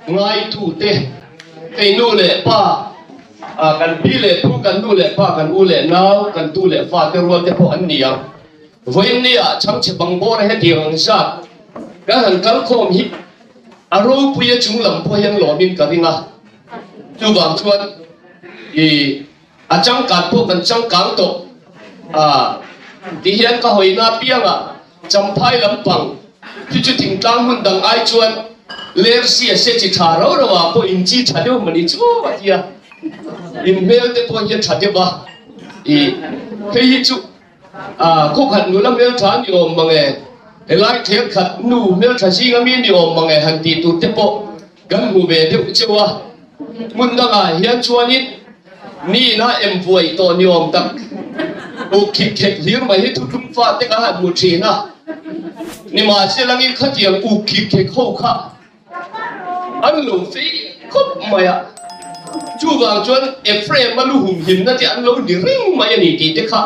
Ngaitute, kei nu leh pa, kan pi leh pu, kan nu leh pa, kan u leh nau, kan tu leh fa te rual te pawh an ni ang. Vawiin nia chhangchhe bangbawr hetiang ang zat kan han kal khawm hi a ropuia chung lam pawh hian lawmin ka ring a. Chuvang chuan i A changkan pawh kan changkang tawh a ti hian ka hawina apiangah Champhai lampang khi chu thingtlang hmun dang ai chuan Lersia se chi tha rau rau ah pawh in chi tha deuh mani chu a ti a, in hmel te pawh hi a tha deuh a, i hei hi chu a khawkhat nula hmeltha ni awm mange, helai thenkhat nu hmeltha zinga mi ni awm mange han tih tur te pawh Kan hmu ve deuh cheu a, hmun dangah hian chuanin nina em vuai tawh ni awm tak uk khik khek hlir mai hi thuthlum fate ka han hmu thin a, nimahselangin khatiang uk khik khek ho kha an lo fei khawp mai a, chuvang chuan Ephraim-a lu humhimna te an lo ni reng mai a ni tih te kha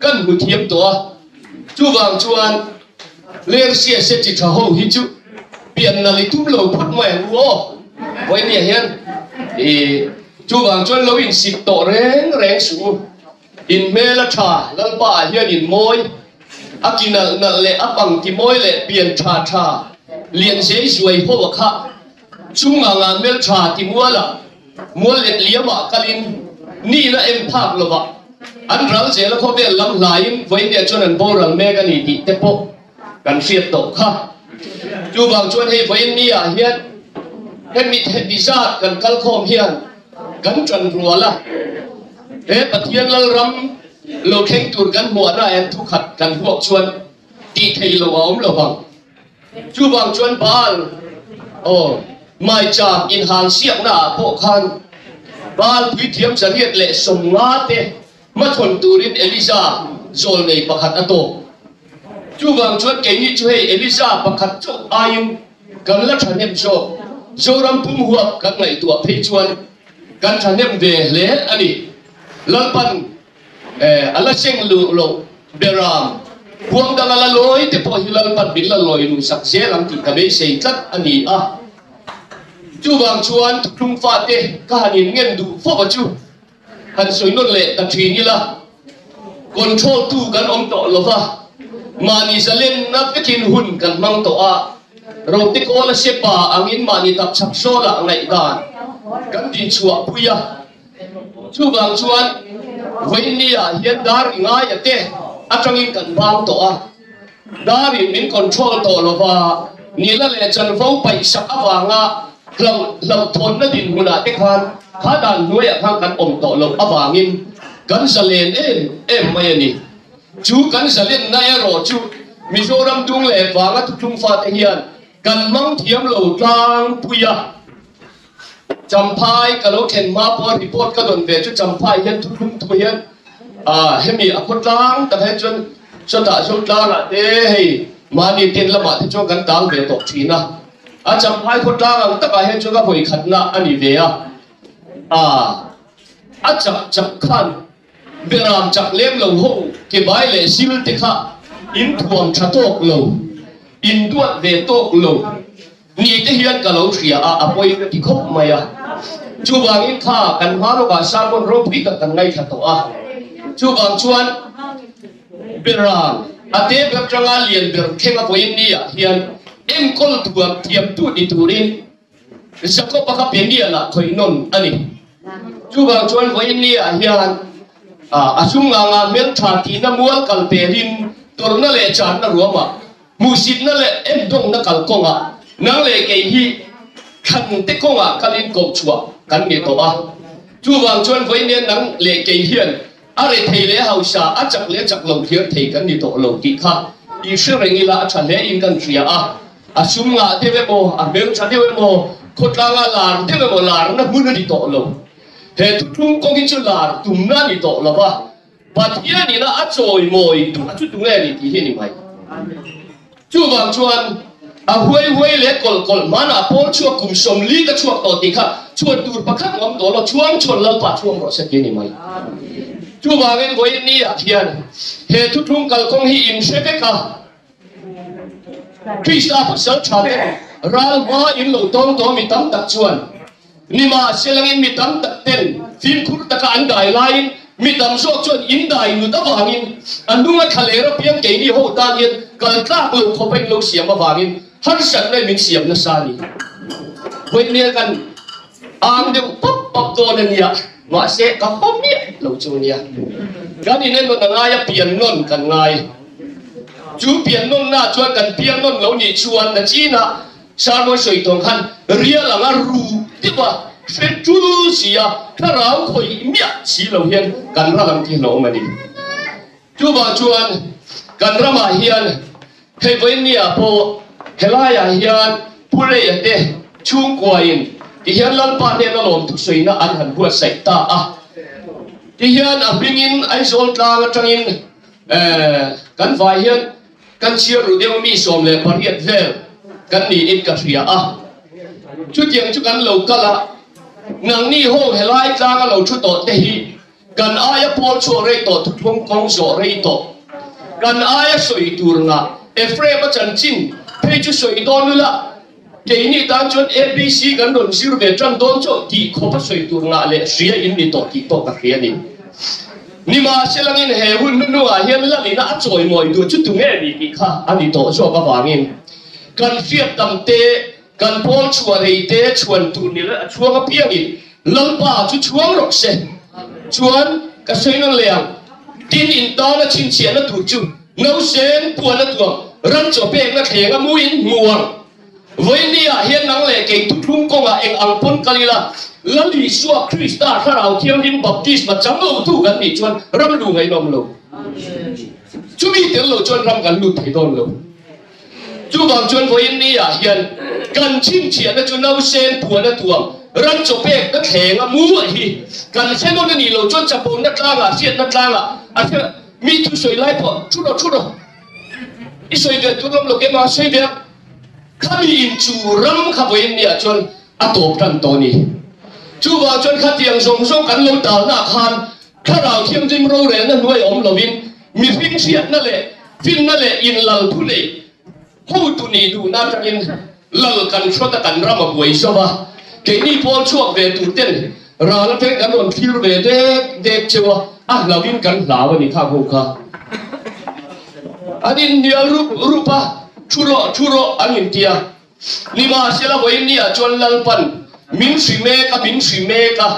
kan hmu thiam tawh a, chuvang chuan Lersia se chi tha ho hi chu pian nal i tum lo phawt mai ang u aw. Vawinia hian i chuvang chuan lo insik tawh reng reng suh u. In hmel a tha, Lalpa ah hian in mawi, a ki nalh nalh leh a pang ti mawi leh pian tha tha lian zei zuai ho a kha chung anga hmel tha ti mual ah mual let liam ah kal in nihna em phak lo ah An ral zela khawvel lam hlaiin vawinia chuan an boral mek a ni tih te pawh kan hriat tawh kha. Chuvang chuan hei vawiin ni ah hian hemi heti zat kan kal khawm hian kan ṭan rual a, he Pathian Lalram lo thleng tur kan hmuahna ah hian thukhat kan huak chuan tih theih loh a awm lo vang. Chuvang chuan Baal aw maicham inhal siakna ah pawh khan Baal puithiam 150 te hmachhawn turin Elija zawlnei pakhat a tawk. Chuvang chuan keini chu hei Elija pakhat chauh aiin kan la thahnem zawk. Zoram pum huap kan ngaihtuah phei chuan kan thahnem ve hle a ni. Lalpan A la seng luh loh beram, huang dang a la lawi te pawh hi Lalpan min la lawi luh sak zel ang tih ka beisei tlat a ni a. Chuvang chuan thuthlung fate ka han in ngen duh fawp a chu han sawi nawn leh ta thin ila, control tu kan awm tawh lo va, mahni zalenna vekin hun kan hmang tawh a, rote kawla sepa angin mahni tapchhak sawlah ngaihdan kan dinchhuah pui a. Chuvang chuan vawinia hian dar i ngaia te atangin kan bang tawh a, darin min control tawh lova nila leh chanvo paihsak avanga hlauh hlauhthawnna dinhmunah te khan kha dan hnuaiah khan kan awm tawh loh avangin kan zalen em em mai a ni. Chu kan zalenna erawh chu Mizoram dung leh vanga thuthlung fate hian kan hmang thiam lo tlangpui a. Champhai ka lo thlen hma pawha report ka dawn ve chu Champhai hian thuthlung thu hian ah hemi a khawtlang tak hian chuan sawtah Zotlang ah te hei mahni ten lamah te chuan kan tang ve tawh thin a, a Champhai khawtlang ang takah hian chuan ka vawi khatna a ni ve a, ah a chak chak khan Beram chak lem lo ho ke bai leh sil te kha in thuam tha tawk lo, in duat ve tawk lo ni te hian ka lo hria a, a pawi ka ti khawp mai a. Chuvangin kha kan hma rawkah sermon ropui tak kan ngaithla tawh a. Chuvang chuan Beram a te ber tanga lian ber thleng a vawiin ni ah hian enkawl thuam thiamtu ni turin Jakob-a kha Peniel-ah khawih nawn a ni. Chuvang chuan vawiin-ah hian a sum nganga hmeltha tihna mual kal pelin tawrhna leh channa ruamah, hmuhsitna leh endawngna kalkawngah nang leh kei hi thlan te kawngah kalin kohchhuah kan ni tawh a. Chuvang chuan vawiin-ah nang leh kei hian A rethei leh hausa, a chak leh chak lo thlir thei kan ni tawh lo tih kha i hre reng ila a tha hle in kan hria a. A sum ngah deuh emaw, a hmeltha deuh emaw, khawtlanga lar deuh emaw larna hmun a ni tawh lo. He thuthlung kawng hi chu lar tumna a ni tawh lo va, Pathian ina a chawimawi duh chu tunge a ni tih hi a ni mai. Chuvang chuan a huai huai leh kawlh kawlh hmanah pawl chhuak kum 40 ka chhuak tawh tih kha chhuan tur pakhat awm tawh lo, chhuang chhuan Lalpa chhuang rawh se ti a ni mai. Chuvangin vawiin ni ah hian he thuthlung kalkawng hi in hre vek a, Krista pasal tha te. Ral hma in lo tawng tawh mi tam tak chuan nimahselangin mi tam tak ten fimkhur taka an dai laiin mi tam zawk chuan in dai nut avangin a hnunga thla ler apiang keini ho tan hian kal tlak lo khawpa in lo siam avangin harsatna in min siam nasa a ni. Vawinia kan ang deuh pap pap dawn a nia, mahse ka haw miah lo chu a nia. Kan inennawn a ngai a, pian nawn kan ngai. Chu pian nawnna chuan kan piang nawn lo nih chuan nachinah Sermon sawi tawng khan rial anga ru deuh a, hre tul si a, thlarau khawih miah si lo hian kan ral ang tih hlauhawm a ni. Chuvang chuan kan ramah hian hei vawiinniah pawh helaiah hian Pu Leia te chhungkuain tihian Lalpa hnena lawmthusawiina an han buatsaih ta a. Tihian a hmingin Aizawl tlang atangin Kan vai hian kan chhiar ru deuh mi 18 vel kan niin ka hria a, chutiang chu kan lo kal a, nangni ho helai tlanga lo thu tawh te hi kan aia pawl chhuak rei tawh thuthlung kawng zawh rei tawh kan aia sawi tur ngah Ephraim a chanchin phei chu sawi dawn ula keini tan chuan ABC kan rawn zir ve tan dawn chauh tih khawpa sawi tur ngah leh hria in ni tawh tih pawh ka hria a ni. Nimahselangin he hun hnuhnungah hian lalina a chawimawi duh chu tunge ni tih kha a ni tawh zawk avangin kan hriat tam te, kan pawl chhuah rei te chhuan tur ni leh a chhuang apiangin Lalpa chu chhuang rawh se. Chuan ka sawi nawn leh ang, tin in tana chhinchhiahna tur chu Nausen puan a tuam, ram chaw pekna thleng a muin hmu ang. Vawinia hian nang leh kei thuthlung kawngah eng ang pawn kal ila, Lal Isua Krista Thlarau Thianghlim baptisma chang lo tu kan nih chuan ram lu ngaihnawm lo. Chumi tel lo chuan ram kan lut thei dawn lo. Chuvang chuan vawinia hian kan chhinchhiahna chu nausen puan a tuam, ram chaw pekna thleng a mu hi kan hre nawn a nih loh chuan chapona tlangah, hriatna tlangah a hre. Mi thu sawi lai pawh thu rawh thu rawh i sawi ve tur lam lo keimah sawi ve a, khami in chu ram kha vawiin ni ah chuan a tawp tan tawh a ni. Chuvang chuan khatiang zawng zawng kan lo talna ah khan Thlarau Thianghlim rorelna hnuai awm lovin mihring hriatna leh finna leh inlal thu nei Hotu nih duhna atangin lal kan hrawt a kan ram a buai zo va, keini pawl chhuak ve tur ten ral atangin kan rawn thlir ve dek dek cheu a, a hlauhin kan hlau a ni kha ho kha. An inhnial rup rup a, thu rawh thu rawh an inti a, nimahsela vawiin ah chuan Lalpan min hri mek a min hri mek a,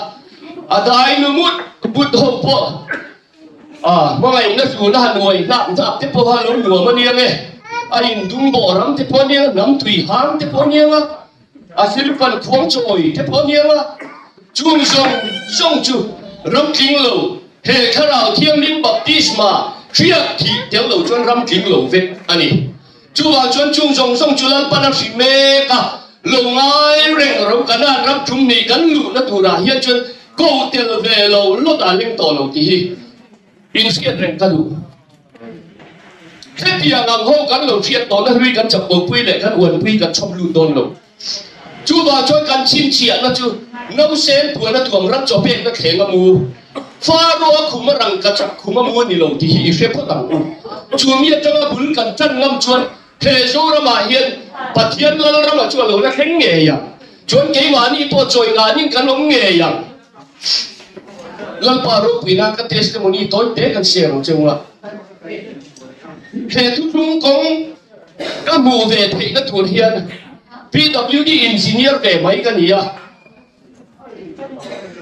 a dai nu mut but ho pawh A hmangaihna hluna han uai hnap hnap te pawh a lo nuam a nia nge, a indum bawh ram te pawh a nia, hnam tui hang te pawh a nia nga, a silpan khuang chawi te pawh a nia nga, chung zawng zawng chu ram tling lo, he Thlarau Thianghlim baptisma hriat thih tel lo chuan ram tling lo vek a ni. Chuvang chuan chung zawng zawng chu Lalpan a hrilh mek a, lo ngai reng ro Kanaan ram thum nih kan luhna turah hian chuan ko tel ve lo lawt ah leng tawh lo tih hi inhriat reng ka duh. Hetiang ang ho kan lo hriat tawhna hlui kan chapbopui leh kan uanpui kan chhawp lut dawn lo. Chuvang chuan kan chhinchhiahna chu nausen puan a tuam ram chaw pekna thleng a mu, Faro-a khum a rangkachak khum a mu a ni lo tih hi i hre phawt ang u. Chumi atanga bul kan tan ngam chuan he Zoramah hian Pathian Lalrama chu a lo la thleng ngei ang. Chuan keimahni pawh chawi nganin kan awm ngei ang. Lalpa ropui nan ka testimony tawi te kan share ang che u a. He thuthlung kawng ka hmuh ve theihna tur hian PWD engineer ve mai ka ni a,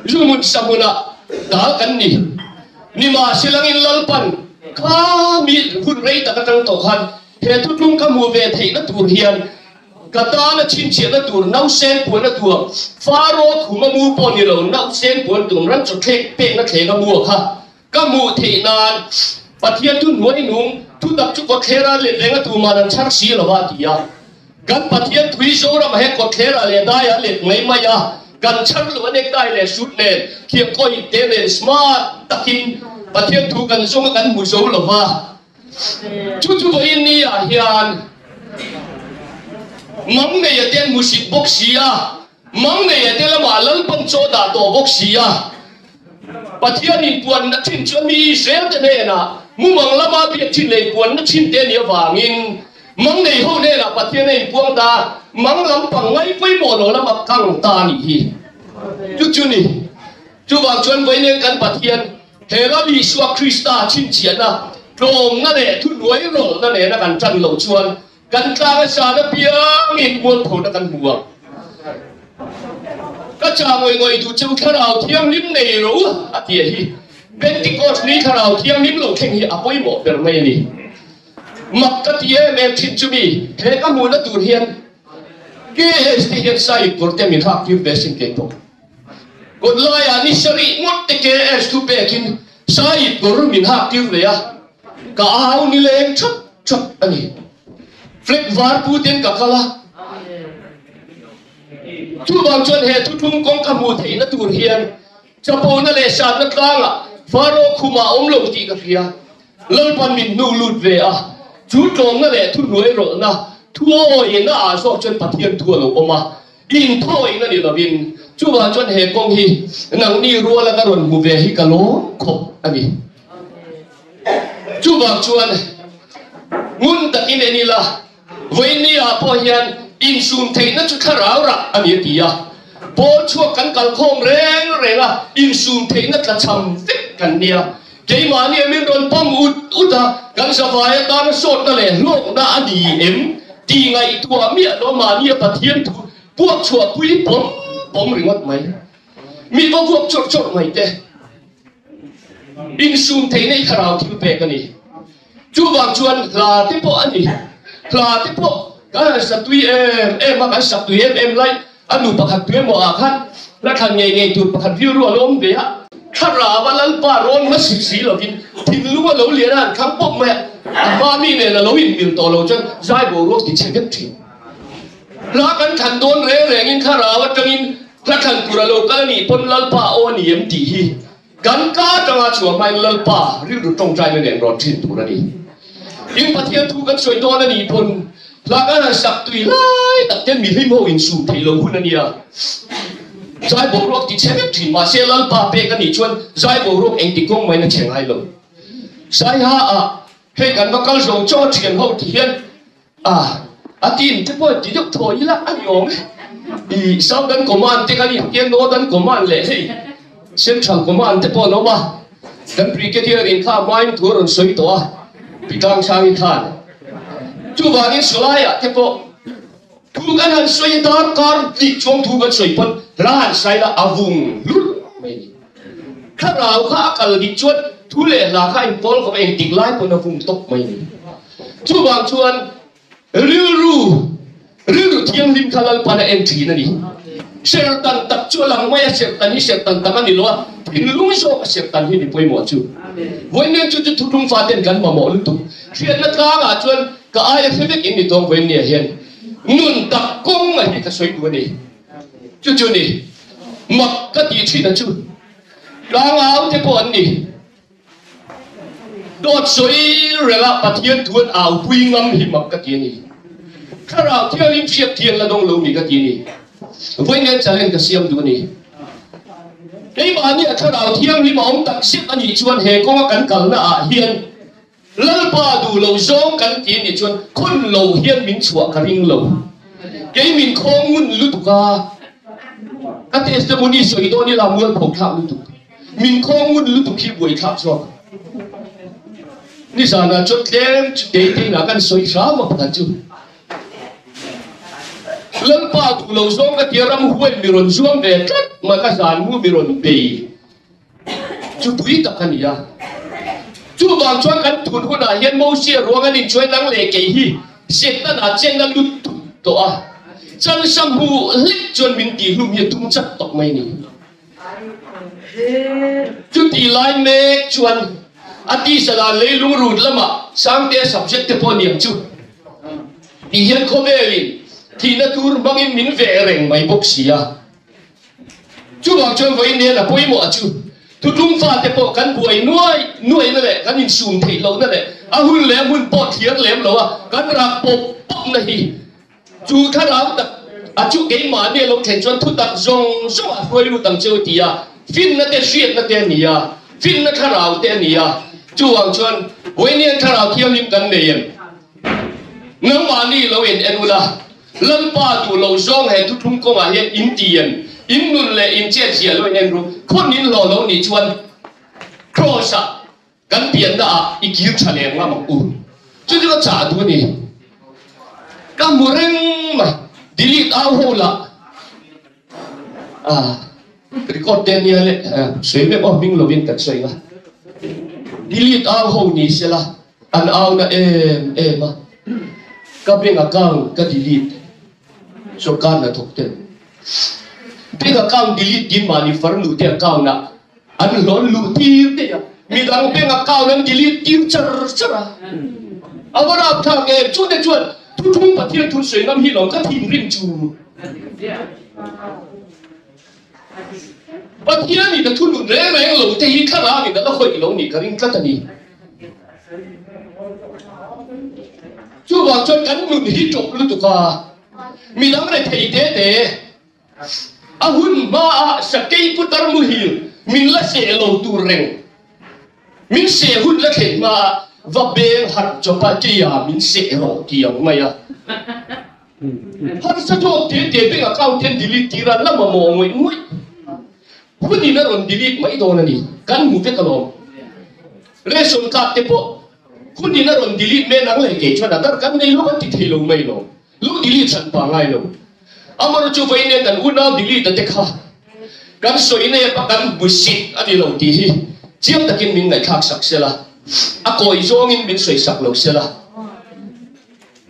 Zuhmun sahmunah dal kan ni. Nimahselangin Lalpan kha mi hun rei tak atang tawh khan he thuthlung ka hmuh ve theihna tur hian Ka tana chhinchhiahna tur nausen puan a tuam, Faro khum a mu pawh ni lo, nausen puan tuam ram chaw thlek pekna thleng a mu a kha ka hmuh theih nan Pathian thu hnuai nung thu tak chu kawtthlera let reng a tuman an chhar si lo va a ti a. Kan Pathian thui Zoram he kawtthlera leh daiah let mai mai a, kan chhar lo a necktie leh suit nen, thiamkawi te nen smart takin Pathian thu kan zawng a kan hmu zo lo va. Chu chu vawiin ni ah hian mang nei a te an hmusit bawk si a, mang nei a te lamah Lalpan chaw dah tawh bawk si a, Pathian in puanna thin chu a mi Israel te hnenah mumang lama biak thin leh puanna thin te a nih avangin. Mang nei ho hnenah Pathian a inpuang ta a, mang lampang ngai pawimawh lo lama kang ta a nih hi. Chu chu ni. Chuvang chuan vawiin kan Pathian he ram Isua Krista chhinchhiahna, tlawmna leh thuhnuai rawlna nena kan tan loh chuan kan tlang a san apiangin mualphona kan hmu ang. Ka chah ngawih ngawih duh cheu Thlarau Thianghlim nei ro a tih hi Pentecost ni Thlarau Thianghlim lo thleng hi a pawimawh ber mai a ni. Mak ka ti em em thin chumi he ka hmuhna tur hian KHT hian sai kawr te min hak tir ve sin kei pawh. Kawt laiah ni sarih ngawt te KS thu pekin sai kawr min hak tir ve a, ka au ni leng thap thap a ni. Flag var pu ten ka kal a. Chuvang chuan he thuthlung kawng ka hmuh theihna tur hian Chapona leh satna tlangah Faro khumah a awm lo tih ka hria. Lalpan min hnu lut ve a, chu tlawmna leh thuhnuai rawlhna thuawina ah zawk chuan Pathian thu a lo awm a, inthawina ni lovin. Chuvang chuan he kawng hi nangni ruala ka rawn hmu ve hi ka lawm khawp a ni. Chuvang chuan ngun takin en ila, Vawiinni ah pawh hian insum theihna chu thlarau rah a ni a ti a. Pawl chhuak kan kal khawm reng reng a, insum theihna tla cham vek kan nia. Keimahni a min rawn pam ut ut a, kan zavai atana sawtna leh hlawkna a ni em tih ngaihtuah miah lo mahni a Pathian thu puak chhuah pui pawm pawm ringawt mai. Mi va vuak chawrh chawrh mai te. Insum theihna i thlarau thil pek a ni. Chuvang chuan hla te pawh a ni. Hla te pawh kan han sak tui em em a, kan sak tui em em lai a nu pakhat tu emaw ah khan hla thlan ngei ngei tur pakhat rilru a lo awm ve a. Thlarau a Lalpa rawn hmasik si lovin thinlung a lo lian a han thlang pawp mai a, a hma mi nen a lo inmil tawh lo chuan zai boruak ti chhe vek thin. Hla kan thlan dawn reng rengin thlarau atangin hla thlan tur a lo kal a nih pawn Lalpa aw a ni em tih hi Kan ka atanga chhuah hmain Lalpa rilru tawngtaina nen rawn thin tur a ni. Tin, Pathian thu kan sawi dawn a nih pawn hla kan han sak tui lai tak ten mihlim ho insum theih lo hun a nia. Zai boruak ti chhe vek thin mahse Lalpa pek a nih chuan zai boruak engti kawng main a chhe ngai lo. Saiha ah hei kan va kal zo chaw thian ho ti hian A, a team te pawh ti deuh thaw ila a ni awm e. I Southern Command te kan intia Northern Command leh hei Central Command te pawh an awm a. Kan Brigadier in kha hmain thu a rawn sawi tawh a, Pi Tlangsangi khan. Chuvangin Sawlaiah te pawh thu kan han sawi a, darkar hnih chuang thu kan sawi pawn hla han sai la a vung hlur mai a ni. Thlarau kha a kal dik chuan thu leh hla kha a inpawl khawp a, engtik lai pawn a vung tawp mai a ni. Chuvang chuan rilru rilru thianghlim kha Lalpan a en thin a ni. Serhtan tak chu a lang mai a, serhtan hi serhtan tak a ni lo a, thinlung zawk a serhtan hi ni pawimawh chu. Vawiin chu chu thuthlung faten kan mamawh lutuk. Hriatna tlangah chuan ka aia hre vek in ni tawng vawiinniah hian nun tak kawng a hi ka sawi duh a ni. Chu chu ni mak ka tih thin a chu. Tlangau te pawh an ni. Dawt sawi reng a Pathian thu an aupui ngam hi mak ka ti a ni. Thlarau thiangin hriat thiang la dawng lo ni ka ti a ni. Vawiin challenge ka siam duh a ni. Keimahni a thlarau thianghlim a awm tak zet a nih chuan he kawnga kan kalna ah hian Lalpa duh lo zawng kan ti a nih chuan khawn lo hian min chhuah ka ring lo. Kei min khawng ngun lutuk a, ka testimony sawi dawn ila mualpho thlak lutuk. Min khawng ngun lutuk hi buaithlak zawk. Nizanah chuan tlem chu keitein ah kan sawi hram a pakhat chu. Lalpa duh lo zawng ka tia ramhuai mi rawn zuam ve tlat mai ka zan mu mi rawn bei chu pui tak a ni a. Chuvang chuan kan tun hunah hian Mosia ruang an inchuai nang leh kei hi Setana chenna lut tuk tawh a. Chalsa hmuh hlek chuan min tihhlum hi a tum chat tawk mai a ni. Chuti lai mek chuan a tisa dan leilung rut lamah Sangtea subject te pawh aniang chu tih hian khawvelin thihna tur hmangin min veh reng mai bawk si a. Chuvang chuan vawiin nen a pawimawh a chu thutlung fate pawh kan buai nuai nuaina leh kan insum theih lohna leh a hun leh a hmun pawh thliar lem lo a kan rak pawp pawpna hi Chu thlarau tak a chu keimahni a lo thlen chuan thutak zawng zawng a hruai lut ang che u ti a, finna te hriatna te a ni a, finna thlarau te a ni a. Chuvang chuan Vawiinian thlarau thianghlim kan nei em? Nangmahni lo in en ula, Lalpa duh lo zawng he thuthlung kawngah hian in ti em? In nun leh in chet zia lo in en ru. Khawn in hlawh lo nih chuan Kraws ah kan pianna ah i kir tha lem ngam ang u. Chu chu ka chah duh a ni. Ka hmu reng mai. Delete au ho lah. Ah, record te nia le sawi vek aw hming lovin kan sawi nga. Delete au ho ni sela an au na em em a. Ka bank account ka delete sorkar hna thawk ten. Bank account delete tin mahni farnu te account ah an hlawn luh tir daih a. Midang bank account an delete tir char char a. A va rapthlak em? Chute chuan thuthung Pathian thu sawi ngam hi lawm ka thinrim chu. Pathian in a thu nun reng reng lo te hi thlarang in a la khawih lo nih ka ring tlat a ni. Chuvang chuan kan nun hi ṭawp lutuk a, midang rethei te te a hun hmaah sakei putar muhil min la seh lo tur reng. Min seh hun la thlen hmaah va beng harh chawpa keia min seh rawh ti ang mai a. Harsa zawk te te bank account te an delete tir a, la mamawh ngawih ngawih. Hunin a rawn delete mai dawn a ni, kan hmu vek alawm. Ration card te pawh hunin a rawn delete mai nang leh kei chuan adar kan nei lo kan ti thei lo mai lo. Lu delete hran pah ngai lo. Amarawh chu vawiin hian kan unau delete a te kha kan sawi nep a kan hmusit a ni lo tih hi chiang takin min ngaihthlak sak sela, a kawi zawngin min sawi sak lo sela.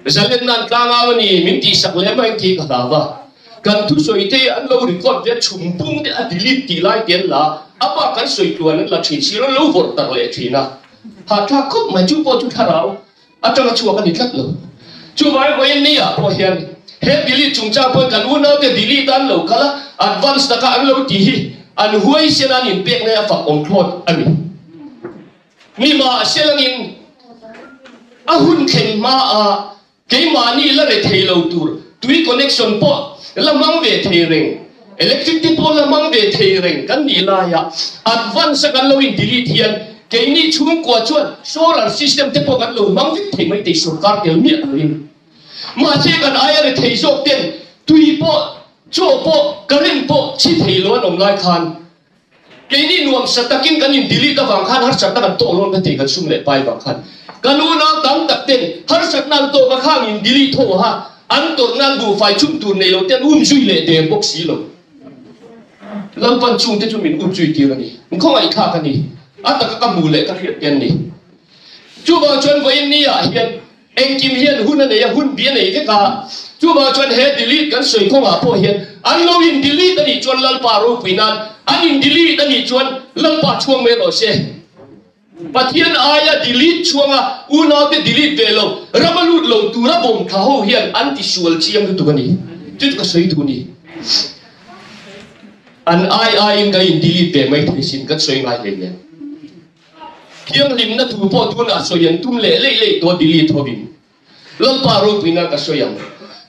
Zalen nan tlangau a ni min tih sak lem a engti ka hlau a, kan thusawi te an lo record ve chhum pung te a delete tih lai te an la a, amah kan sawi tluan an la thin si lo, an lo vawrh tak leh thin a, hahthlak khawp mai chu pawh chu thlarau atanga chhuak a ni tlat lo. Chuvangin vawiin ni ah pawh hian he delete chungchang pawhin kan unaute delete an lo kal a, advance taka an lo tih hi an huaisen a an inpek ngai a fak awm thlawt a ni. Nimahselangin a hun thleng hmaah keimahni la re thei lo tur tui connection pawh la hmang ve thei reng, electric te pawh la hmang ve thei reng kan nih laiah advance a kan lo in delete hian keini chhungkua chuan solar system te pawh kan lo hmang vek thei mai thei sorkar tel miah loin. Mahse kan aia re thei zawk ten tui pawh, chaw pawh, current pawh chhi thei lo an awm lai khan Keini nuamsa takin kan in delete avang khan harsatna kan tawh lawn ka ti kan sum leh pai vang khan kan unau tam tak ten harsatna an tawk a khang in delete ho ha an tawrhna an duhfai chhum tur nei lo te an um zui leh der bawk si lo. Lalpan chungte chu min um zui tir a ni. Khawngaihthlak a ni. A taka ka hmuh leh ka hriat te an ni. Chuvang chuan vawiin ni ah hian Engkim hian hun a nei a, hun bi a nei vek a. Chuvang chuan he delete kan sawi kawngah pawh hian an lo in delete a nih chuan Lalpa ropui nan, an in delete a nih chuan Lalpa chhuang mai rawh se. Pathian aia delete chhuanga unaute delete ve lo, rama lut lo tura bawm thla ho hian an ti sual chiang lutuk a ni. Chu chu ka sawi duh a ni. An ai aiin ka in delete ve mai thei sin, kan sawi ngai hleinem. Thianghlimna thu pawh tunah sawi an tum leh leih leih tawh delete hovin Lalpa ropuina ka sawi ang.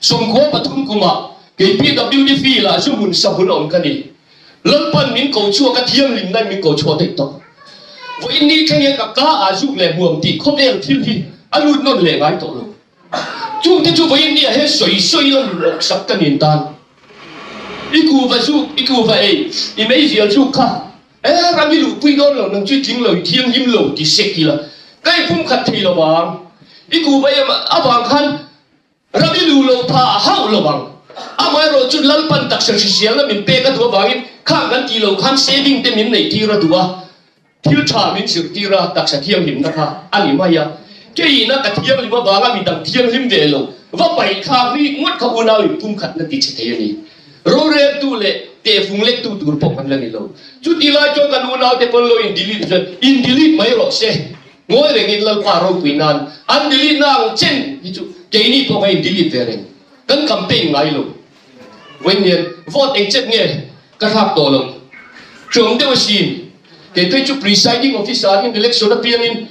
43 kumah kei PWD field ah zu hmun sa hun awm ka ni. Lalpan min ko chhuak a thianghlimna in min ko chhuah daih tawh. Vawiin ni thleng hian ka ka ah zuk leh hmuam tih khawvel thil hi a lut nawn leh ngai tawh lo. Chungte chu vawiin ni ah hian sawi sawi ila hlawk sak ka nin tan. I kuva zuk, i kuva ei, i meizial zuk kha E ram i luhpui dawn lo, nang chu i tling lo, i thianghlim lo ti sek ila ka i pumkhat thei lo vang. I kuh vai em avang khan ram i luh loh pha a hauh lo vang. Amaherawh chu Lalpan taksa hriselna min pek a duh avangin khang kan tih loh khan saving te min neih tir a duh a, thil tha min zirtir a, taksa thianghlimna kha a ni mai a. Keiina ka thianghlim avanga midang thianghlim ve lo va paih thlak rik ngawt kha unau in pumkhatna ti che thei a ni. Roreltu leh tehfung lektu tur pawh kan la ni lo. Chuti lai chuan kan unaute pawn lo in delete chuan in delete mai rawh se. Ngawi rengin Lalpa ropui nan an delete na ang chen hi chu keini pawh kan in delete ve reng. Kan campaign ngai lo. Vawiin vote eng chet nge ka thlak tawh lo. Tlawm deuh asin. Kei phei chu presiding officer in election apiangin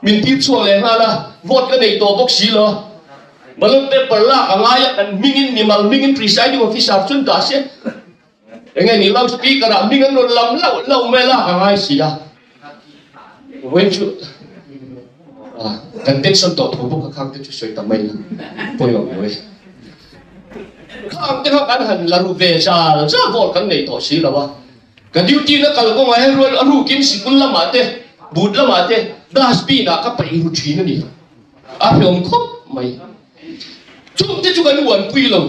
Min tir chhuak leh nghal a, vote ka nei tawh bawk si lo. Ballot paper lak a ngai a, kan hmingin mimal hmingin presiding officer chuan dah se. Enge ni loud speaker ah hming an rawn lam lauh lauh mai lak a ngai si a. Vawiin chu. Kan pension tawh tho bawk a khang te chu sawi ta mai la pawi awm lo e. Khang te kha kan han la ru ve zal zal pawh kan nei tawh si lo a. Ka duty na kal kawngah hian rual a rukin sikul lamah te but lamah te dustbin ah ka paih ru thin a ni. A hreawm khawp mai. Chung te chu kan uanpui lo.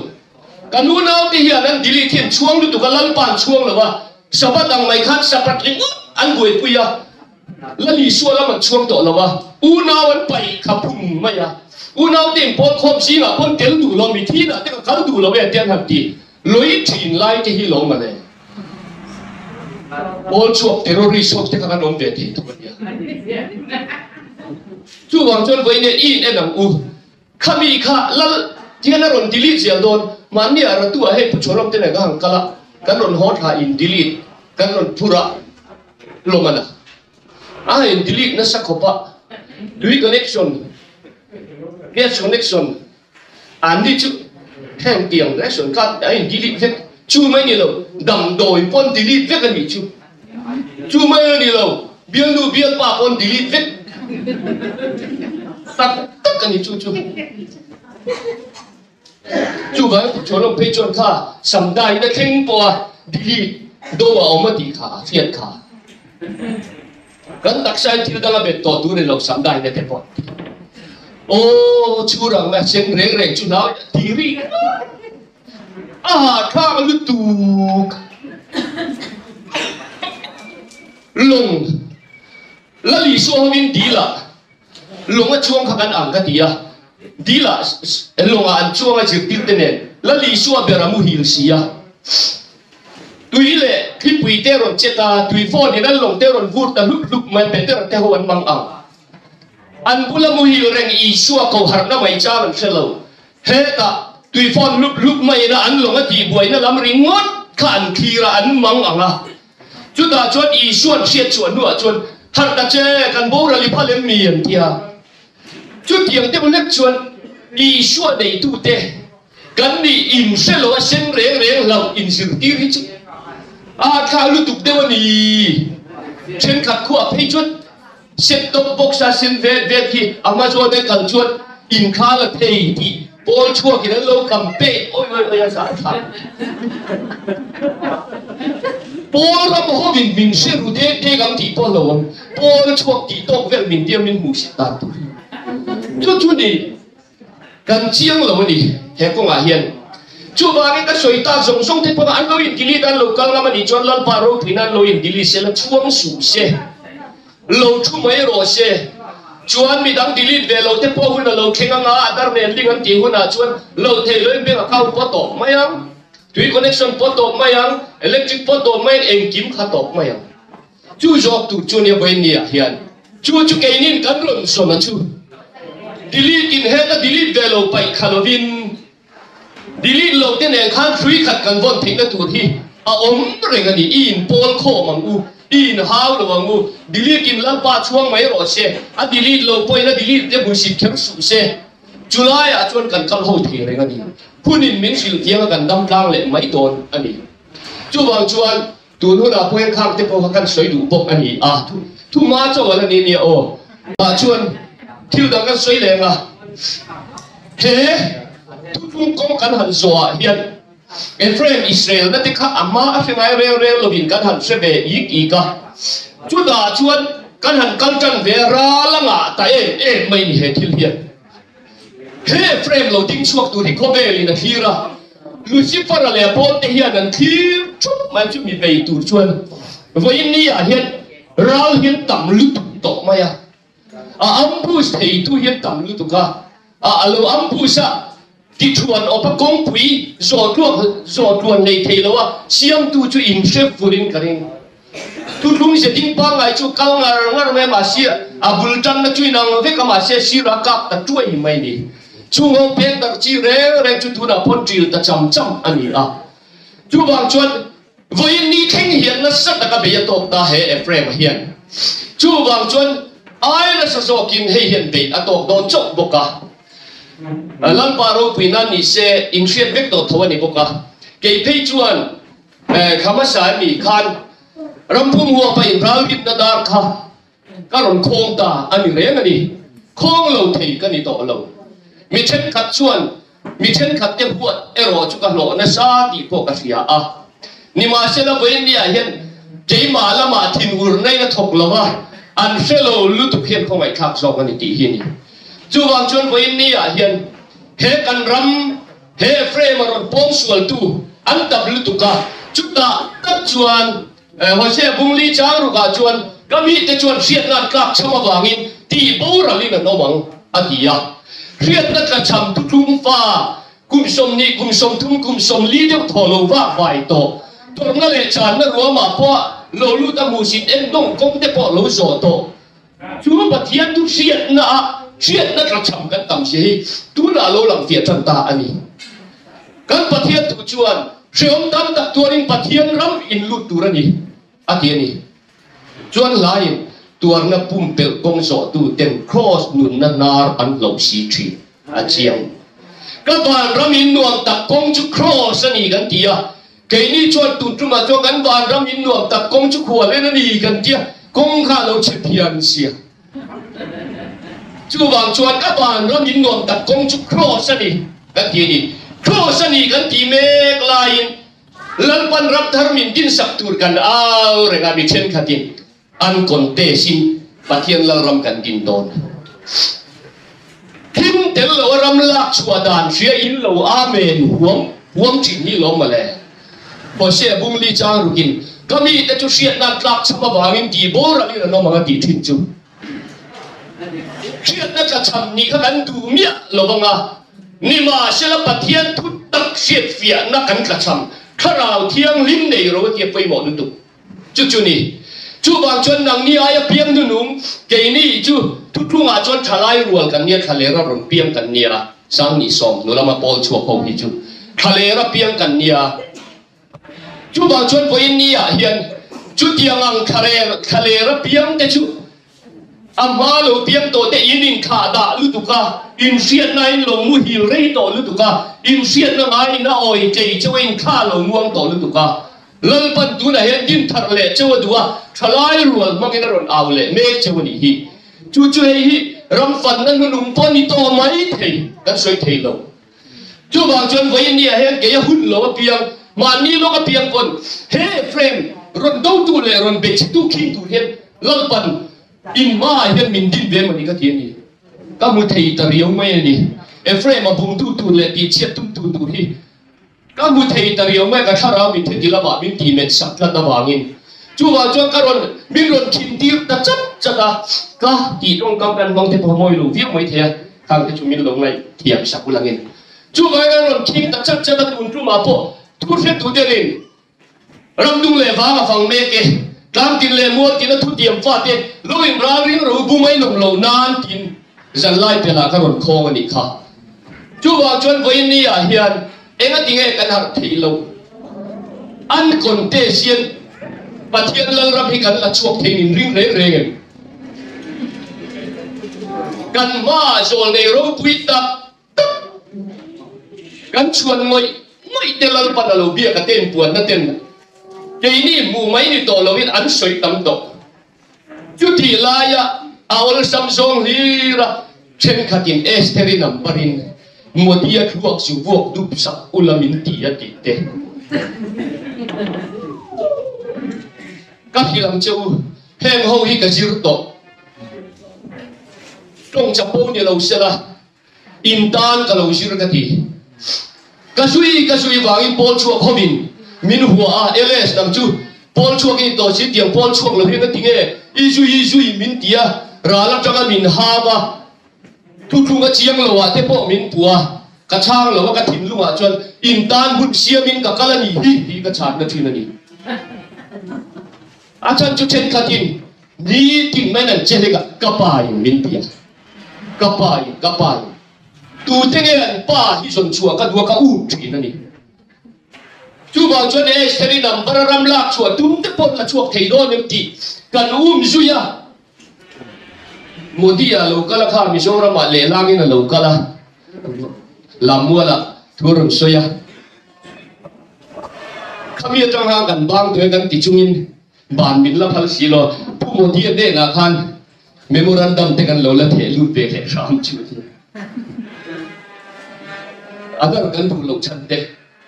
Ka nu naute hian an delete hian chhuang lutuk a Lalpa an chhuang lo a, Sabbath ang mai khan Sabbath ringawt an buaipui a. Lal Isua lam an chhuang tawh lo a, unau an paih kha phung mai a. Unaute inpawl khawm zingah pawn tel duh lo, mi thinah te ka kal duh lo e te an han ti. Lawih thin lai te hi lo male. Pawl chhuak terrorist ho te kha kan awm ve thei tho a nia. Chuvang chuan vawiin i in en ang u. Khami kha Lal hian a rawn delete zel dawn. Mahni ah ratu ah hei Pu Chhuanawm te nen ka han kal a, kan rawn haw thla in delete kan rawn phur a. Lawm a na. A in delete nasa khawp a, tui connection, gas connection an ni chu heng tiang ration card a in delete vek. Chu mai ni lo, damdawi pawn delete vek a nih chu. Chu mai a ni lo, bialnu bialpa pawn delete vek tak tak a ni chu chu. Chuvangin Pu Chhuanawm phei chuan kha Samdai na thleng pawha delete do a awm a tih kha a hriat kha. Kan taksain thil dang a bet tawh tur ni lo Samdai na te pawh. Aw chhurang na sen reng reng chu hlau ti ri a hahthlak lutuk. Lawng Lal Isua hovin dil ah Lawng a chuang kha kan ang ka ti a, dil ah lawng ah an chuang a zirtir te nen Lal Isua ber a muhil si a. Tui leh thlipui te rawn chet a, tui phone in an lawng te rawn vur ta hlup hlup mai Peter te ho an mang ang. An bula muhil reng Isua ko harhna mai chang an hre lo. Hetah tui phone hlup hlup mai ina an lawng a tihbuaina lam ringawt kha an thlir a, an mang ang a. Chutah chuan Isua'n hriat chhuah hnuah chuan, Harh ta che, kan boral i phal em mi? an ti a. Chutiang deuh hlek chuan Isua neitute kan nih inhre lo a sen reng reng hlauh inzirtir hi chu a thlak lutuk deuh a ni. Thenkhat khuah phei chuan Set top box a sen vet vet hi Amazon a kal chuan inkhal a thei tih pawl chhuak in an lo campaign oi oi oi a zah thlak. Pawl ram ho in min hre ru dek dek ang tih pawh lo ang pawl chhuak tih tawk vel min tia min hmuh sit dan tur hi chu chu ni kan chiang lo a ni he kawngah hian. Chuvangin ka sawi tak zawng zawng te pawh an lo in delete an lo kal ngam a nih chuan Lalpa ropuina an lo in delete sela chhuang suh se. Lo thu mai rawh se. Chuan midang delete ve lo te pawh hun a lo thleng anga a dar nen ling an tih hunah chuan lo thei loin bank account pawh tawp mai ang, tui connection pawh tawp mai ang, electric pawh tawp mai ang, engkim kha tawp mai ang. Chu zawk tur chu nia vawiin ah hian chu chu keinin kan rawn sawn a chu delete in heta delete ve lo paih kha lovin Delete lo te nen khan hrui khat kan vawn theihna tur hi a awm reng a ni. I inpawl khawm ang u, i inhau lo ang u. Delete in Lalpa chhuang mai rawh se, a delete lo pawhin a delete te hmusit kher suh se. Chulaiah chuan kan kal ho thei reng a ni. Hunin min hrilh thiang a kan dam tlang leh mai dawn a ni. Chuvang chuan tun hunah pawhin khang te pawh kha kan sawi duh bawk a ni a, thuma chaw ala ni nia aw. Tah chuan thil dang kan sawi leng a, he thuthlung kawng kan han zawhah hian Ephraim Israel na te kha a hma a hre ngai reng reng lovin kan han hre ve ik ik a, chutah chuan kan han kal tan ve ral a ngah ta em em mai ni he thil hian. He Ephraim lo ding chhuak tur hi khawvelin a thlir a, Lucifer-a leh a pawlte hian an thlir thup mai chu mi bei tur chuan vawiin ni ah hian ral hian tam lutuk tawh mai a, a ambush theitu hian tam lutuk a, a a lo ambush a, tithuan awpa kawngpui zawh tluak zawh tluan nei thei lo a, siamtu chu inhre vurin ka ring. Thutlung ze ding pangngai chu kal ngar ngar mai a mahse a bul tanna chu inang vek a mahse sir a kap ta tuai mai ni. Chung ho peng darh chi reng reng chu tunah pawn ṭil ta cham cham a ni a. Chuvang chuan vawiin ni thleng hian nasa taka bei a tawk ta he Ephraim-a hian. Chuvang chuan ai nasa zawkin hei hian beih a tawk dawn chauh bawk a. Lalpa ropuina ni se inhriat vek tawh tho a ni bawk a. Kei phei chuan Khamasa mi khan rampum huapa inralrinna dar kha ka rawn khawng ta a ni reng a ni. Khawng lo thei ka ni tawh lo. Mi thenkhat chuan mi thenkhat te huat erawh chu ka hlawh nasa tih pawh ka hria a. Nimahsela vawiinniah hian keimah lamah thinur nain a thawk lo a, an hre lo lutuk hian khawngaihthlak zawk a ni tih hi a ni. Chuvang chuan vawiinniah hian he kan ram he Ephraim a rawn pawm sualtu an tam lutuk a, chutah tak chuan Hosea bungli chang rukah chuan ka mite chuan hriatna an tlak cham avangin tih boralin an awm ang, a ti a. Hriatna tla cham thutlum fa kum 20, kum 30, kum 40 deuh thaw lo vak vai tawh. Tawrhna leh channa ruamah pawh lo lut a hmuhsit endawng kawng te pawh lo zawh tawh. Chu Pathian chu hriatna ah hriatna tla cham kan tam sia hi tunah lo lang fiah tan ta a ni. Kan Pathian thu chuan hrehawm tam tak tuarin Pathian ram in lut tur a ni a ti a ni. Chuan hlaiin tuarna pumpelh kawng zawhtu ten Kraws nunna hnar an hloh si thin a chiang. Ka vanram in nuam tak kawng chu Kraws a ni kan ti a, Keini chuan tun tumah chuan kan vanram in nuam tak kawng chu khual en a ni kan tia, kawng kha a lo chhe phian sia. Chuvang chuan ka vanram in nuam tak kawng chu Kraws a ni kan ti a ni. Kraws a ni kan ti mek laiin Lalpan ram thar min dinsak tur kan au reng a, mi thenkhatin An contest in Pathian Lalram kan din dawn. Thim tel lo a ram lak chhuah dan hria in lo Amen huam huam thin hi lawm mawle. Hosea bungli chang rukin ka mite chu hriatna tlak chham avangin tih boral in an awm ang a tih thin chu. Hriatna tla chham nih kha kan duh miah lo anga nimahsela Pathian thu tak hriatfiahna kan tla chham Thlarau Thianghlim nei ro a tia pawimawh lutuk. Chu chu ni. Chuvang chuan nangni aia piang nunung, keini chu thutlungah chuan thalai rual kan nia, thlalera rawn piang kan nia, Sangni sawm hnu lama pawl chhuak ho hi chu thlalera piang kan nia. Chuvang chuan vawiin ni ah hian chutiang ang thlalera piang te chu A hma lo piang tawh te in inthlah dah lutuk a, inhriatna in lo muhil rei tawh lutuk a, inhriatna ngaiin a awi tlei cheu a inthlah lo muang tawh lutuk a. Lalpan tunah hian din thar leh cheu a duh a, thalai rual hmangin a rawn au leh mek cheu a nih hi. Chu chu hei hi ram fanna hnunung pawh ni tawh mai thei kan sawi thei lo. Chuvang chuan vawiin ni ah hian kei a hun lo apiang, mahni lawk apiang pawn he frame rawn dotu leh rawn beichhetu khing tur hian Lalpan in hmaah hian min din ve mawni ka ti a ni. Ka hmu thei ta riau mai a ni. Ephraim a bumtu tur leh tihchhiat tumtu tur hi ka hmu thei ta riau mai a, ka thlarau min theti lamah min tihmet sak tlat avangin. Chuvang chuan ka rawn min rawn khin tir ta chat chat a, ka tih tawngkam kan hmang te pawh a mawi lo viau mai thei a. Khang te chu min lo ngaih thiam sak ulangin chuvangin an rawn khing ta chat chat a, tun tumah pawh thu hretu derin ramdung leh vang a fang mek e, tlangtin leh mualtin a thutiam fate lo in ral ring ro bu mai lawm lo nan tin zanlai pelah ka rawn khawng a nih kha. Chuvang chuan vawiin ni ah hian engati nge kan harh theih loh? An contest hian Pathian Lalram hi kan la chhuak thei nin ring reng reng em? Kan hmaah zawl nei ropui tak tak kan chhuan ngawih ngawih te Lalpan a lo biak a ten puanna ten keini hmuh mai ni tawh loin an sawi tam tawh. Chutih laia a awlsam zawng hlir a thenkhatin Estheri number in Modi-a thluak zu vuak dup sak ula min ti a tih te. Ka hrilh ang che u, heng ho hi ka zir tawh. Tawng chapo ni lo sela, in tan ka lo zir ka ti. Ka zui ka zui vangin pawl chhuak hovin min hua a, LS nang chu pawl chhuak i ni tawh si, tiang pawl chhuak lo hian ka ti nge, i zui i zui min ti a, ral atanga min ham a, Thutlung a chiang lo ah te pawh min puh a, ka chhang lo a, ka thinlung ah chuan in tan hun siam in ka kal a ni hi tih ka chhan na thin a ni. A chhan chu thenkhat in nitin mai an che hlek a, ka pa in min ti a, ka pa in, ka pa in tute nge an pa hi zawn chhuah ka duh a ka um thin a ni. Chuvang chuan Estheri number a ram lak chhuah tum te pawh la chhuak thei dawn em tih kan um zui a. Modi a lo kal a kha Mizoram ah lehlang in a lo kal a, Lammual ah thu a rawn sawi a. Khami atang khan kan bang tawh e kan ti chungin ban min la phal si lo. Pu Modi a hnenah khan. Memorandum te kan lo la theh lut ve leh hram chu a ti. Adar kan duh loh chhan te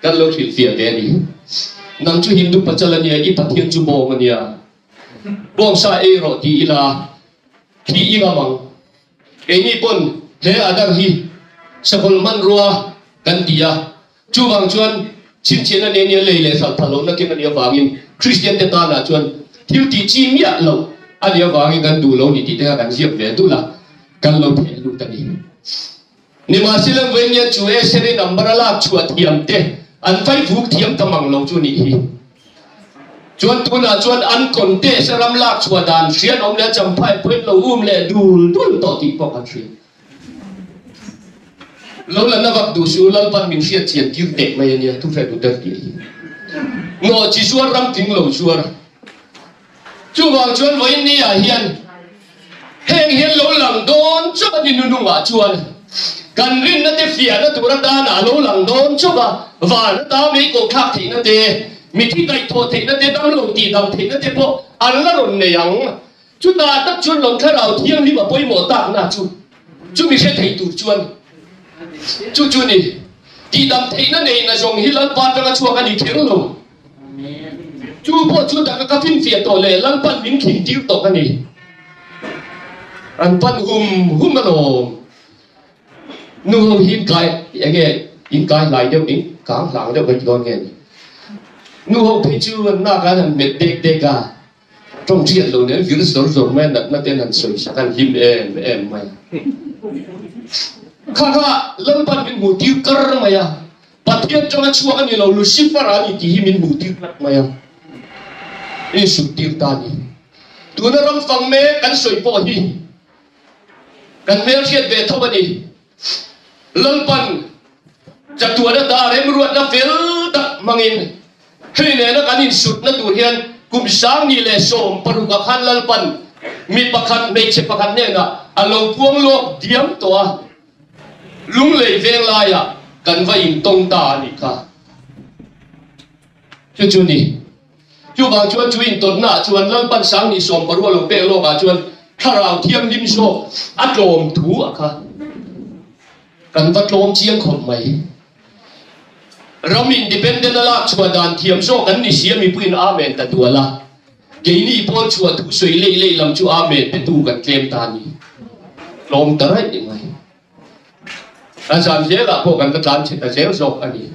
kan lo hrilhfiah ve a ni. Nang chu Hindu pachal a nia, i Pathian chu bawng a nia. Bawngsa ei rawh ti ila khi i ngam ang. Keini pawn he Adar hi sakawlh hmanrua kan ti a, Chuvang chuan chhinchhiahna nen hian lei leh hralh phah lohna keng a nih avangin Kristian te tanah chuan thil tih chi miah loh a nih avangin kan duh lo ni tih te kha kan ziak ve dul a, kan lo theh lut a ni. Nimahsela Venghian chu Eseri number a lak chhuah thiam te an faivuk thiam ta mang lo chu a nih hi. Chuan tunah chuan an contest a ram lak chhuah dan hriat awm leh a champhai pawhin lo um leh dul dul tawh tih pawh kan hria. Lo la na vak duh suh Lalpan min hriat chian tir teh mai a nia thu hre duh der tih hi. Ngaw chi zuar ram tling lo zuar. Chuvang chuan vawiin ni ah hian heng hian lo lang dawn chauh a ni nunung ah chuan kan rinna te fiahna tur atan ah lo lang dawn chauh a, van ata mei koh thlak theihna te, mithi kaihthawh theihna te, damlo tihdam theihna te pawh an la rawn nei ang. Chutah tak chuan lawng thlarau thianghlim a pawimawh takna chu chumi hre thei tur chuan chu chu ni. Tihdam theihna neihna zawng hi Lalpa atanga chhuak a ni kher lo. Chu pawh chu taka ka finfiah tawh leh Lalpan min khin tir tawh ka ni. An pan hum hum alawm. Nu ho hi in kai enge in kai hlai deuh in kang hlang deuh kan ti dawn nge ni. Nu ho phei chu an nak ah an han met dek dek a. Tawng hriat lo nen vir zawr zawr mai a natna ten han sawi sak an hlim em em mai a. Kha kha Lalpan min hmuh tir kar mai a, Pathian tanga chhuak a ni lo, Lucifer a ni tih hi min hmuh tir tlat mai a, insut tir ta a ni. Tuna ram fang mek kan sawi pawh hi kan hmelhriat ve tho a ni. Lalpan chatuan ata remruatna fel tak hmangin hei nena kan insutna tur hian kum 1016 ah khan Lalpan mi pakhat hmeichhe pakhat hnenah a lo puang lawk diam tawh a, lunglei veng laiah kan va intawng ta a nih kha. Chu chu ni. Chuvang chuan chu intawtna ah chuan Lalpan 1016 a lo pek lawk ah chuan Thlarau Thianghlim zawk a tlawm thu a kha kan va tlawm chiang khawp mai. Ram independent a lak chhuah dan thiam zawk an ni si a mipuiin Amen ta dual a, keini pawl chhuah thu sawi lei lei lam chu Amen petu kan tlem ta a ni. Tlawm ta raih mai. A zan zelah pawh kan va tlan chhe ta zel zawk a ni.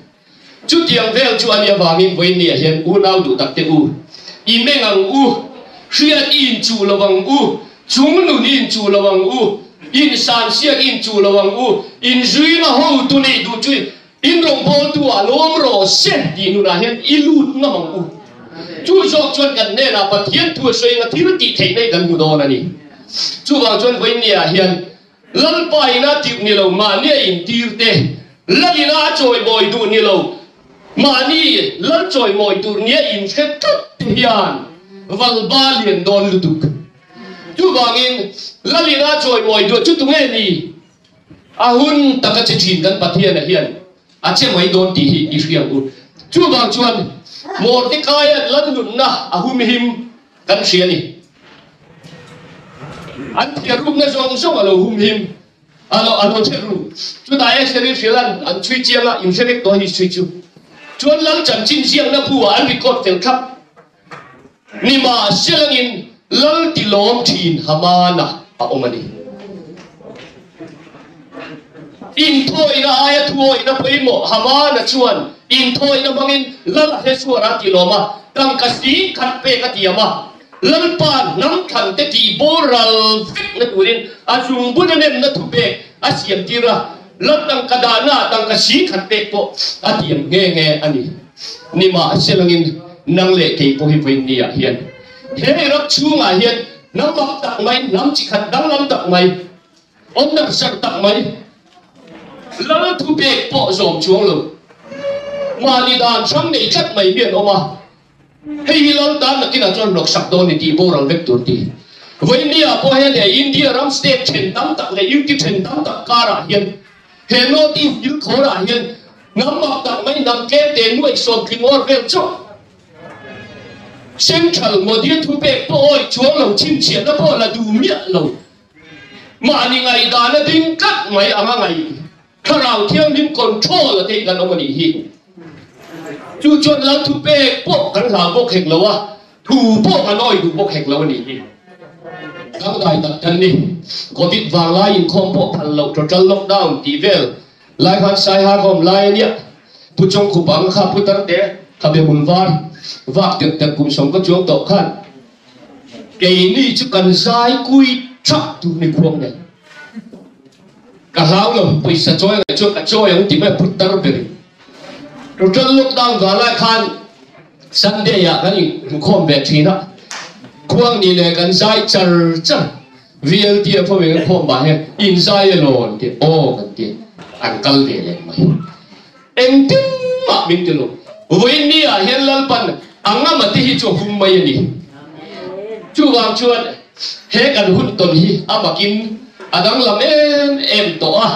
Chutiang vel chu a nih avangin vawiinniah hian unau duh takte u, i meng ang u, hriat i inchuh lo ang u, chung nun i inchuh lo ang u, insan siak i inchuh lo ang u, inzuina hotu neih duh chu in rawngbawltu ah lawm rawh se tih nunah hian i lut ngam ang u. Chu zawk chuan kan hnenah Pathian thu a sawi anga thil tih theih mai kan hmu dawn a ni. Chuvang chuan vawiinniah hian Lalpa ina tirh ni lo, mahni a intir te, Lal ina a chawimawi duh ni lo, mahni Lal chawimawi tur nia inhre tlat te hian valba lian dawn lutuk. Chuvangin, Lal ina a chawimawi duh chu tunge ni? A hun taka che thin kan Pathiana hian a che mai dawn tih hi i hria ang u. Chuvang chuan, Mordekaia'n Lal nunna a humhim Kan hria a ni. An thiar rukna zawng zawng a lo humhim, a lo a lo ṭhelh ru. Chutah Esther-i hrilh an an chhui chiang a, inhre vek tawh a ni chhui chu. Chuan Lal chanchin ziakna bu ah an record fel thlap. Nimahselangin Lal tilawm ṭhin Hamana a awm a ni. Inthawina aia thuawihna pawimawh Hamana chuan inthawina hmangin Lal Ahasuera a tilawm a, tangka sing khat pek a tiam a. Lalpa hnam thlan te tih boral vekna turin a zungbun a nemna thupek a siam tir a, Lal tangka dahna ah tangka sing khat pek pawh a tiam nghe nghe a ni. Nimahselangin nang leh kei pawh hi vawiin ah hian he ram chhungah hian hnam mak tak mai, hnam chi khat danglam tak mai, Awm darh serh tak mai. Lal thu pek pawh zawm chuang lo. Mahni dan hrang nei tlat mai hi an awm a. Hei hi lal tan nakinah chuan hnawk sak dawn ni tih boral vek tur ti. Vawinia pawh hian he India ram state then tam tak leh UT then tam tak karah hian he North East kilkhawrah hian hnam mak tak mai hnam tlem te nuaih sawm tling awr vel chauh Central Modi thu pek pawh awih chuang lo chhinchhiahna pawh la duh miah lo. Mahni ngaihdana ding tlat mai anga ngaih Thlarau Thianghlim control a theih kan awm a nih hi. Chu chuan Lal thu pek pawh kan hlau bawk hek lo a, thu pawh kan awi duh bawk hek lo a nih hi. Dangdai tak kan ni. Covid vanglai inkhawm pawh phal loh total lockdown tih vel lai khan Saiha ka awm lai a nia. Pu Chawngkhup ang kha Pu Tarte kha be hmun var vak tirh tirh kum sawm ka chuang tawh khan Keini chu kan zai kui thak tur ni khuang nen. Ka hlau lo, pawisa chawi ngaih chuan ka chawi ang ti mai a put tar ber in. Total lockdown vah lai khan Sunday ah kan inhmukhawm ve thin a, khuang ni leh kan zai char char. VLTF ho in khawm bah hian inzai elaw an ti, aw kan ti, an kal ve leh mai. Engtin mah min ti lo. Vawiin ni ah hian Lalpan a ngama te hi chu a hum mai a ni. Chuvang chuan he kan hun tawn hi a bakin a danglam em em tawh a,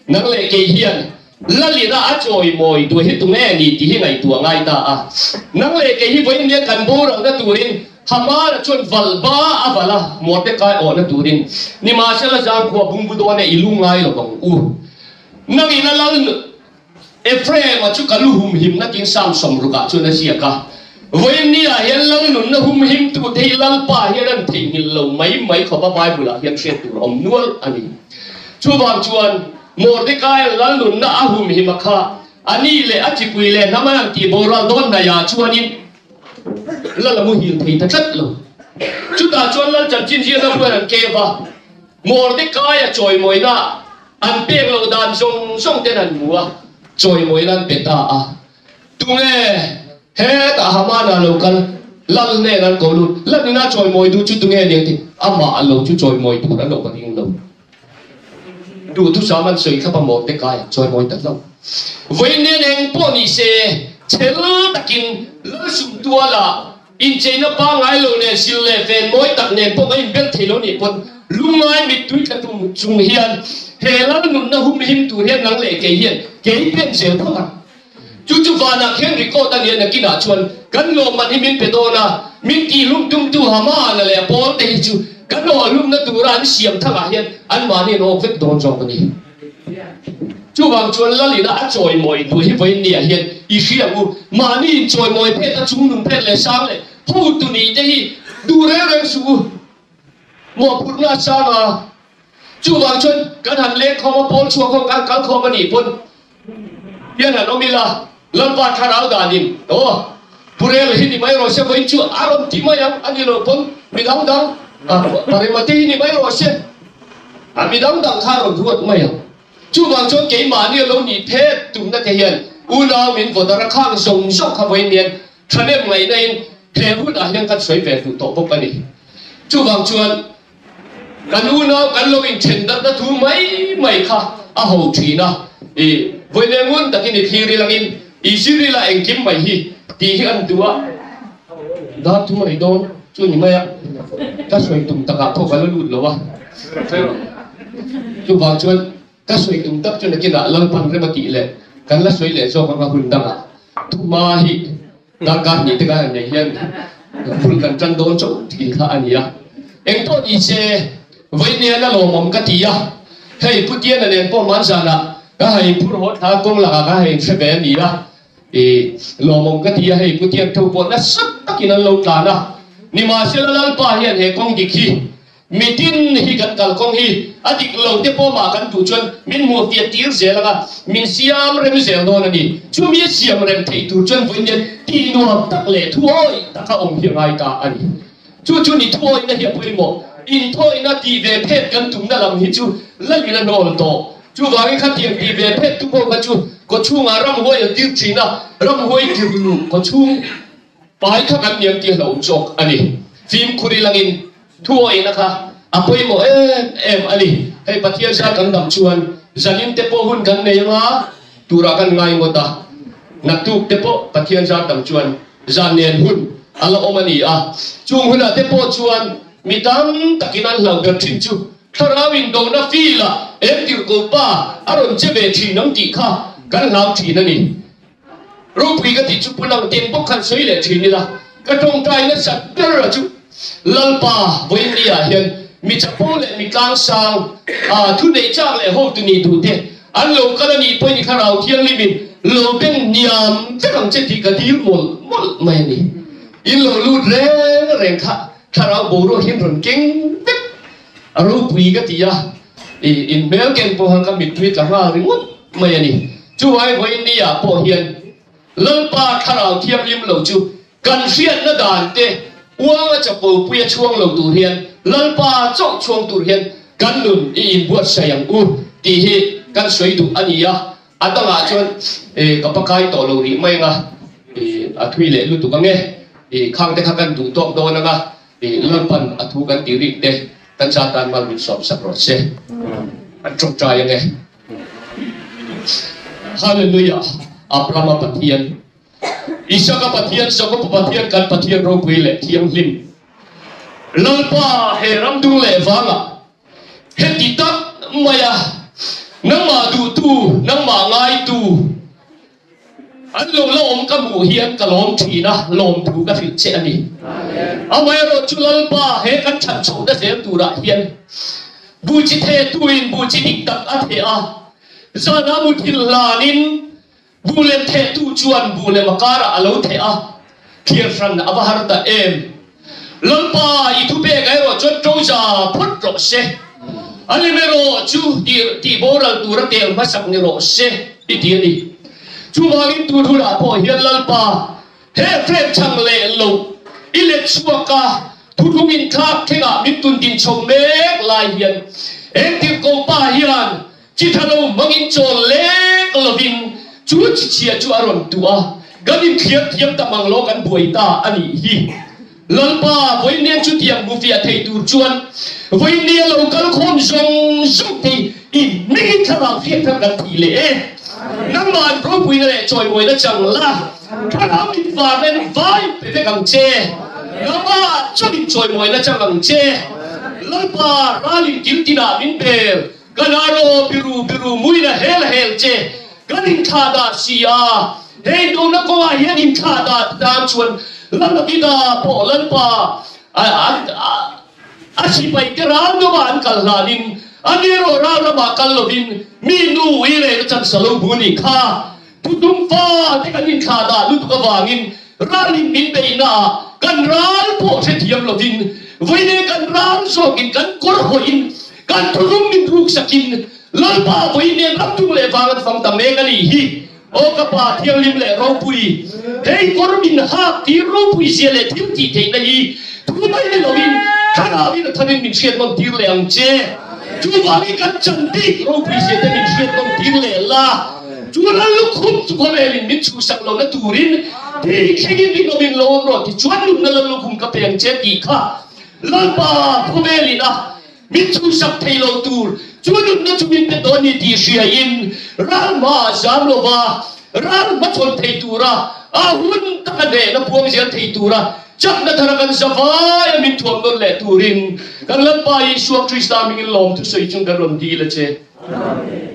nang leh kei hian Lalina a chawimawi duh hi tunge ni tih hi ngaihtuah ngai ta a. Nang leh kei hi vawiin nia kan boralna turin Hamara chuan valba a valh a, Mordecai awhna turin Nimahsela zangkhua bungbu dawn e i lungngai lo vang u. Nangin a lal Ephraim-a chu ka lu humhimna tiin Psalm 60 ah chuan a ziak a. Vawiin ni-ah hian lal nunna humhimtute hi Lalpa hian an theihnghilh lo mai mai khawp a Bible-ah hian hriat tur a awm nual a ni. Chuvang chuan Mordecai-a lal nunna a humhim a kha a ni leh a chipui leh hnam an an tih boral dawn hnaihah chuanin lal a muhil thei ta tlat lo. Chutah chuan lal chanchin ziakna huan an kep a. Mordecai-a chawimawina an pek loh dan zawng zawng ten an hmu a, chawimawina an pe ta a. Tunge hetah Hamana lo kal, lal nen an ko lut, lal ina chawimawi duh chu tunge ni ang ti, amah a lo chu chawimawi tur an lo ka ring lo. Duhthusam an sawi thlap a Mordecai-a chawimawi ta hlauh. Vawiin nen eng pawh ni se, chhel takin lal sumtualah Incheina pangngai lo nen sil leh ven mawi tak nen pawh ka inbel thei lo nih pawn lungngai mittui tla tum chung hian he lal nunna humhim tur hian nang leh kei hian kei pen zel phawt ang. Chu chu vanah khian record a nia nakinah chuan kan lawmman hi min pe dawn a, min tihhlum tumtu Hamana leh a pawl te hi chu kan awhlumna tura an siam thangah hian anmahni an awk vek dawn zawk a ni. Chuvang chuan Lalina a chawimawi duh hi vawiin nia hian i hria ang u. Mahni in chawimawi phet a chungnung phet leh sang leh hotu nih te hi duh reng reng suh u. Mawhphurhna a sang a. Chuvang chuan kan han leng khawm a, pawl chhuak khawm kan kal khawm a nih pawn hian han awm ila, Lalpa thlarau danin aw Purel hi ni mai rawh se vawiin chu a rawn ti mai ang a ni lo pawn midang dang Parema te hi ni mai rawh se. A mi dang dang kha a rawn ruat mai ang. Chuvang chuan keimahni a lo nih phet tumna te hian unau min vawdar a khang zawng zawng kha vawiin hian thahnem ngaihna in he hunah hian kan sawi ve duh tawh bawk a ni. Chuvang chuan kan unau kan lo inthen darhna thu mai mai kha a ho thin a, i vawiin eng ngun takin i thlir ilangin i zir ila engkim mai hi tih hi an duh a. Dar thum a ri dawn chu ni mai a, ka sawi tum takah pawh ka la lut lo a. Chuvang chuan ka sawi tum tak chu nakinah Lalpan rem a tih leh kan la sawi leh zawk anga hun dangah thuma hi darkar hnih te kan han nei hian hun kan tan dawn chauh thin kha a ni a. Engpawh ni se vawiin a lawmawm ka ti a, hei Pu Tiana nen pawh hmanzanah ka han inphur haw thla kawng lakah ka han inhre ve a ni a. I lawmawm ka ti a, hei Putian tho pawh nasa takin an lo tlan a, nimahsela Lalpa hian he kawng dik hi mitin hi kan kal kawng hi a dik lo te pawh mah kan duh chuan min hmuh fiah tir zel ang a, min siam rem zel dawn a ni. Chumi a siam rem theih tur chuan vawiin hian tih nuam tak leh thuawi taka awm hi a ngai ta a ni. Chu chu ni thuawihna hi a pawimawh. Inthawihna tih ve phet kan tumna lam hi chu lalin a hnawl tawh. Chuvangin khatiang tih ve phet tu ho kha chu kawchhungah ramhuai an tir thin a, ramhuai tirlu kawchhung pai kha kan niam tih a hlauhawm zawk a ni. Fimkhur ilangin thuawihna kha a pawimawh em em a ni. Hei Pathian zar kan dam chuan zanin te pawh hun kan nei anga turah kan ngai ngawt a, naktuk te pawh Pathian zar dam chuan Zan nen hun a la awm a ni a, chung hunah te pawh chuan mi tam takin an hlau ber thin chu thlarau indona feel ah entirko pa a rawn che ve thin ang tih kha kan hlau thin a ni. Ropui ka tih chu pu nang ten bawk khan sawi leh thin ila, ka tawngtai nasat ber a chu Lalpa vawiin ni ah hian. Mi chapo leh mi tlangsang, thu neih chak leh hotu nih duh te an lo kal a nih pawhin i Thlarau Thianghlimin lo beng hniam vek ang che tih ka dil mawlh mawlh mai a ni. In lo lut reng reng kha Thlarau boruak hian rawn keng vek a ropui ka ti a, in hmel ken pawha ka mittui tla nghal ringawt mai a ni. Chuvangin vawiin ni ah pawh hian Lalpa Thlarau Thianghlim lo chu Kan hriatna dan te uanga chapo puia chhuang lo tur hian Lalpa chauh chhuang tur hian kan nun i inbuatsaih ang u tih hi kan sawi duh a ni a. A dangah chuan ka pakai tawh lo rih mai anga a thui leh lutuk ang e. Khang te kha kan duh tawk dawn anga Lalpan a thu kan tih rik te kan za tan mal min sawm sak rawh se. An tawngtai ang e. Hallelujah! Abrahama Pathian. Isaka Pathian, Jakob Pathian, kan Pathian ropui leh thianghlim Lalpa he ramdung leh vangah heti tak maia nangmah duhtu, nangmah ngaitu an lo la awm ka hmuh hian ka lawm thin a, lawmthu ka hrilh che a ni. Amaherawh chu Lalpa he kan chhan chhohna zel turah hian buchi thehtuin buchi dik tak a theh a, zana muthilh hlanin Bu lem thehtu chuan bu lem a karah a lo theh a, thlir hran a va har ta em! Lalpa, i thupek erawh chuan ṭoza phawt rawh se, a lem erawh chu tih boral tura tel hmasak ni rawh se, i ti a ni. Chuvangin tun hunah pawh hian Lalpa, he frame chhang leh lo i let chhuak a, thutlung inthlak thlengah min tun din chho mek lai hian engtirhko pa hian Chi tha lo hmangin chawl lek lovin chu chi chhia chu a rawn tuh a, kan inthliar thiam ta mang lo kan buai ta a nih hi. Lalpa, vawiin chutiang hmu fiah thei tur chuan vawiin a lo kal khawm zawng zawng te i hmingin thlarau hriat thar kan thih leh e. Nangmah an ropuina leh chawimawina chang la, thlarau invarna in vai pe vek ang che. Nangmah chuan inchawimawina chang ang che. Lalpa, ralin kil tinah min bel. Ka naro biru biru muina hel hel che kan inthlah dah si a, hei tuna kawngah hian inthlah dah tan chuan Lalakida pawh Lalpa a sipai te ral deuhah an kal hlanin a ni erawh ral ramah kal lovin mi nu ui leh na chan salo bu nih kha thutum fa te kan inthlah dah lutuk avangin ralin min beihna ah kan ral pawh hrethiam lovin vawiin kan ral zawkin kan kawr hawiin Kan thurung min ruk sakin Lalpa vawi nen ram tung leh vang an fang ta mek a nih hi. Aw ka Pa Thianghlim leh Ropui, hei kawr min hak tir ropui zia leh thil tih theihna hi thu mai ni loin Thlarauin a tharin min hriat nawn tir leh ang che. Chuvangin kan chan bik ropui zia te min hriat nawn tir leh la. Chu lal lukhum chu khawvelin min chhuhsak lohna turin thih thlengin rinawmin lo awm rawh tichuan nunna lal lukhum ka pe ang che tih kha Lalpa khawvelin a Min chhuhsak thei lo tur chu nunna chu min pe dawn ni tih hriain ral hma a zam lo va, ral hmachhawn thei tura a hun taka hnehna puang zel thei tura chakna thara kan zavai a min thuam nawn leh turin kan Lalpa Isua Krista hmingin lawmthu sawi chung kan rawn dil a che. Amen.